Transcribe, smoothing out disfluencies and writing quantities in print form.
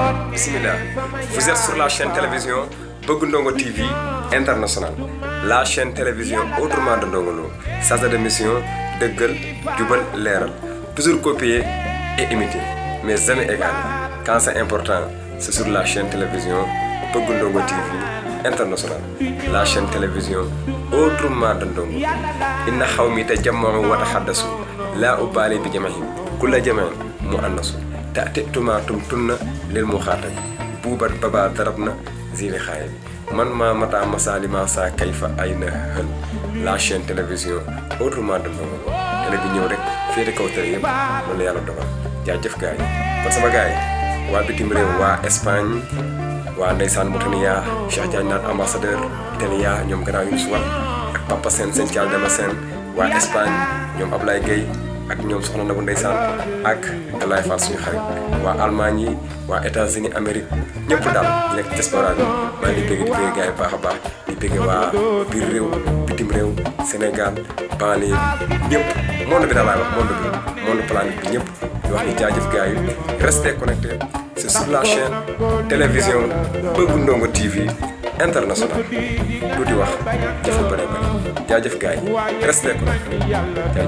Bismillah, vous êtes sur la chaîne télévision Bëgg Ndongo TV International, la chaîne télévision autrement de Ndongo Lo, chargée de mission dëggal, jubal, leeral, toujours copier et imiter, mais jamais égaler. Quand c'est important, c'est sur la chaîne télévision Bëgg Ndongo TV International, la chaîne télévision autrement de Ndongo. Inna xawmi tajammacu wa taxaddasu laa ubaali bi jamcihim kulla jamcin muannasu ta'tituma tumtunna lil muxaatab buubat baba darabna zili xaayib man ma mata masalima sa kayfa ayna hël la chaîne télévision autrement de Ndongo Lo. télé bi ñëw rek féete kaw télé yëpp loolu la yàlla dogal jaajëf gaay yi kon sama gaay yi waa bitim réew waa Espagne waa ndeysaan Mauritania Cheikh Diagne naan ambassadeur Italia ñoom gannaaw yu su wax ak Papa Sène Sène Thial Dema Sène waa Espagne ñoom Ablaye Gueye ak ñoom soxna na bu ndeysaan ak Galaye Fall suñu xarit waa Allemagne yi waa États-Unis Amérique ñëpp daal ñu nekk diaspora bi maa ngi di bëgg gars yi baax a baax di bëgg waa biir réew bitim réew Sénégal banlieue bi ñëpp monde bi daal laay wax monde planète bi ñëpp di wax ni jaajëf gars yi restez connectés. C'est sur la chaîne télévision Bëgg Ndongo TV International. Lu di wax jëf bëre bëre jaajëf gars yi restez connectés.